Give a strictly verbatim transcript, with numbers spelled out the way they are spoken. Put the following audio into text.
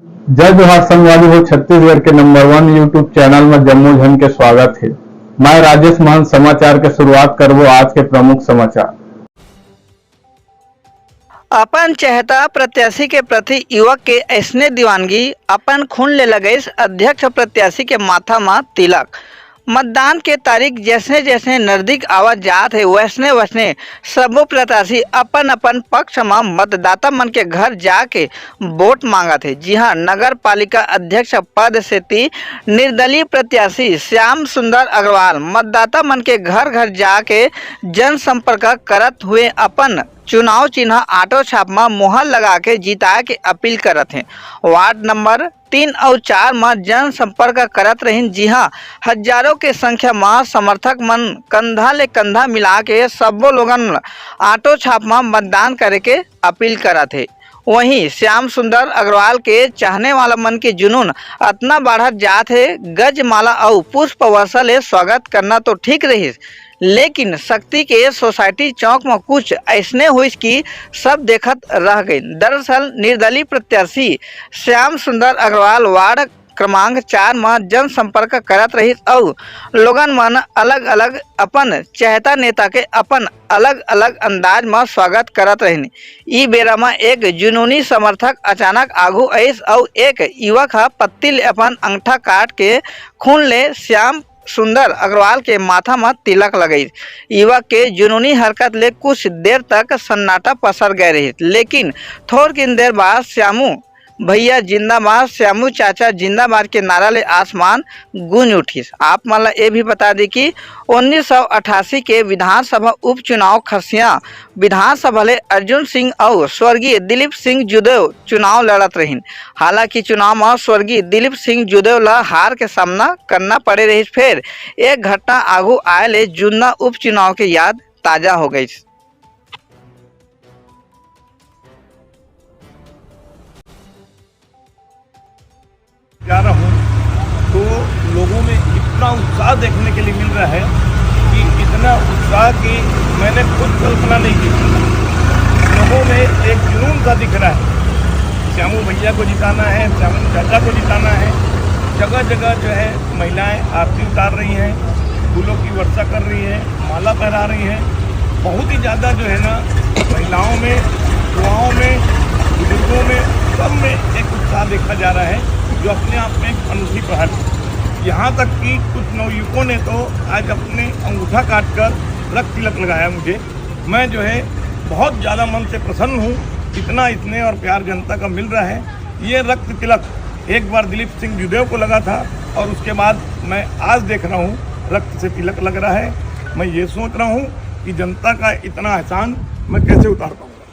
जय जोहार संगवारी हो, छत्तीसगढ़ के नंबर वन YouTube चैनल में जम्मो झन के स्वागत हे। मैं राजेश महंत। समाचार के शुरुआत करबो आज के प्रमुख समाचार। अपन चहेता प्रत्याशी के प्रति युवक के अइसने दीवानगी, अपन खून ले लगइस अध्यक्ष प्रत्याशी के माथा म तिलक। मतदान के तारीख जइसने जइसने नजदीक आवत जात हे, वइसने वइसने सबो प्रत्याशी अपन अपन पक्ष म मतदाता मन के घर जाके वोट मांगत हे। जी हां, नगर पालिका अध्यक्ष पद सेती निर्दलीय प्रत्याशी श्याम सुंदर अग्रवाल मतदाता मन के घर घर जाके जनसंपर्क करत हुए अपन चुनाव चिन्ह ऑटो छाप म मुहर लगा के जिताए के अपील करत हे। वार्ड नंबर तीन अउ चार म जनसंपर्क करत रहिन, जिहां हजारों के संख्या म समर्थक मन कंधा ले कंधा मिला के सब्बो लोगन ऑटो छाप म मतदान करे के अपील करत हे। वहीं श्याम सुंदर अग्रवाल के चाहने वाला मन के जुनून अतना बाढ़त जात हे, गजमाला अउ पुष्प वर्षा ले स्वागत करना तो ठीक रहिस, लेकिन शक्ति के सोसाइटी चौक म कुछ अइसने होइस कि सब देखत रह गइन। दरअसल निर्दलीय प्रत्याशी श्याम सुंदर अग्रवाल वार्ड क्रमांक चार म जनसंपर्क करत रहिस अउ लोगन मन अलग-अलग अपन चहेता नेता के अपन अलग-अलग अंदाज म स्वागत करत रहिन। ई बेरा म एक जुनूनी समर्थक अचानक आगू आइस अउ एक युवक ह पत्ती ले अपन अंगठा काट के खून ले श्याम सुंदर अग्रवाल के माथा म तिलक लगइस। युवक के जुनूनी हरकत ले कुछ देर तक सन्नाटा पसर गए रहिस, लेकिन थोरकिन देर बाद श्यामू भैया जिंदाबाद, श्यामू चाचा जिंदाबाद के नारा ले आसमान गूंज उठिस। आप मन ला ये भी बता दी कि उन्नीस सौ अट्ठासी के विधानसभा उपचुनाव खरसिया विधानसभा ले अर्जुन सिंह अउ स्वर्गीय दिलीप सिंह जूदेव चुनाव लड़त रहिन। हालांकि चुनाव म स्वर्गीय दिलीप सिंह जूदेव ला हार के सामना करना पड़े रहिस। फेर एक घटना आगू आए ले जुन्ना उपचुनाव के याद ताजा हो गइस। जा रहा हूँ तो लोगों में इतना उत्साह देखने के लिए मिल रहा है कि इतना उत्साह कि मैंने खुद कल्पना नहीं की। लोगों में एक जुनून सा दिख रहा है। श्यामू भैया को जिताना है, श्यामू चाचा को जिताना है। जगह जगह जो है महिलाएं आरती उतार रही हैं, फूलों की वर्षा कर रही हैं, माला पहना रही हैं। बहुत ही ज़्यादा जो है ना, महिलाओं में, युवाओं में, बुजुर्गों में, सब में एक उत्साह देखा जा रहा है, जो अपने आप में एक अनूठी पहल है। यहाँ तक कि कुछ नवयुवकों ने तो आज अपने अंगूठा काट कर रक्त तिलक लगाया मुझे। मैं जो है बहुत ज़्यादा मन से प्रसन्न हूँ, इतना स्नेह और प्यार जनता का मिल रहा है। ये रक्त तिलक एक बार दिलीप सिंह जूदेव को लगा था और उसके बाद मैं आज देख रहा हूँ रक्त से तिलक लग रहा है। मैं ये सोच रहा हूँ कि जनता का इतना एहसान मैं कैसे उतार पाऊंगा।